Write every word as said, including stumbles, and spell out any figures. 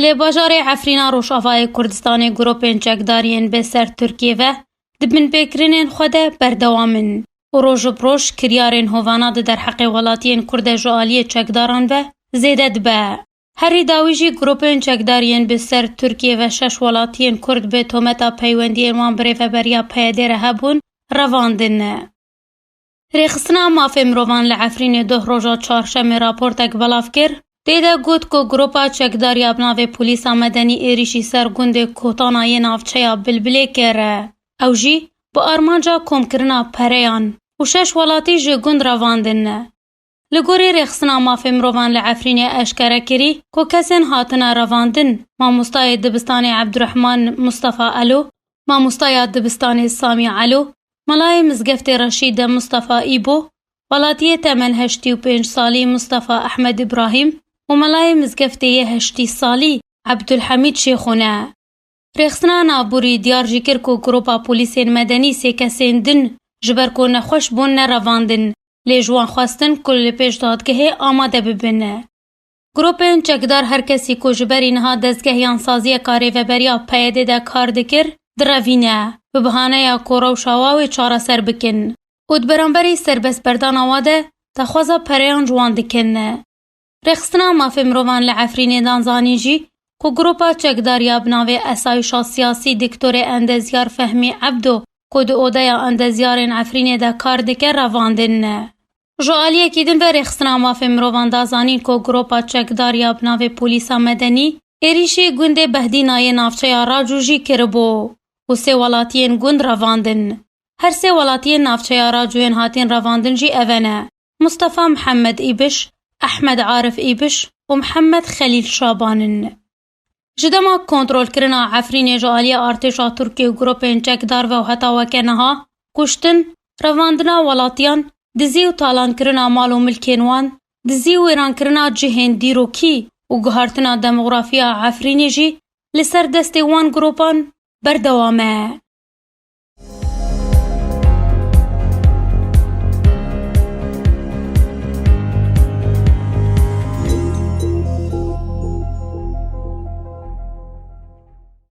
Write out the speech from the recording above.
Li bajarê Efrîna Rojavayê Kurdistanê grûpên çekdar yên bi ser Tirkiyê ve di binpêkirinên xwe de berdewam in û roj bi roj kiryarên hovana di derheqê welatiyên Kurd de ji aliyê çekdaran ve zêde dibe. Herî dawî jî grûpên çekdar yên bi ser Tirkiyê ve şeş welatiyên Kurd bi tometa peywendiyên wan bi rêveberiya P Y D re hebûn, revandin. Rêxistina Mafê Mirovan li Efrînê doh roja çarşemê raportek belav kir. Tê de got ku grûpa çekdar ya bi navê Polîsa Medenî êrîşî ser gundê Kotana yê navçeya Bilbilê kir. Ew jî bi armanca komkirina pereyan û şeş welatî ji gund revandin. Li gorî Rêxistina Mafê Mirovan li Efrînê eşkere kirî ku kesên hatine revandin, mamostayê dibistanê Ebdurehman Mustafa Elo, mamostaya dibistanê Samî Elo, melayê mizgeftê Reşîde Mustafa Îbo, welatiyê temen heştî û pênc salî Mustafa Ehmed Îbrahîm û melayê mizgeftê yê heştî salî Ebdulhemîd Şêxo ne. Rêxistina navborî diyar jî kir ku grûpa polîsên medenî sê kesên din ji ber ku nexweş bûn nerevandin, lê ji wan xwestin ku li pêş dadgehê amade bibin. Grûpên çekdar her kesî ku ji berî niha dezgeh yan saziyeka rêveberiya P Y D de kar dikir, direvîne, bi bihaneya ku rewşa wa wê çareser bikin û di beramberî serbestberdana wa de daxwaza pereyan ji wan dikin. Rêxistina Mafê Mirovan li Efrînê dan zanîn jî ku grûpa çekdar ya bi navê Esayîşa Siyasî Diktorê Endezyar Fehmî Ebdo ku di odeya endezyarên Efrînê de kar dike revandin. Ji aliyekî din ve Rêxistina Mafê Mirovan da zanîn ku grûpa çekdar ya bi navê Polîsa Medenî êrîşî gundê Behdîna yê navçeya Racû jî kiribû û sê welatiyên gund revandin. Her sê welatiyên navçeya Racû yên hatîn revandin jî eve ne: Mustafa Mihemed Îbiş, Ehmed Arif Îbiş û Mihemed Xelîl Şaban in. Ji dema kontrolkirina Efrînê ji aliyê artêşa Tirkiyê û grûpên çekdar ve û heta weke niha, kuştin, revandina welatiyan, dizî û talankirina mal û milkên wan, dizî û wêrankirina cihên dîrokî û guhartina demografiya Efrînê jî li ser destê wan grûpan berdewam e.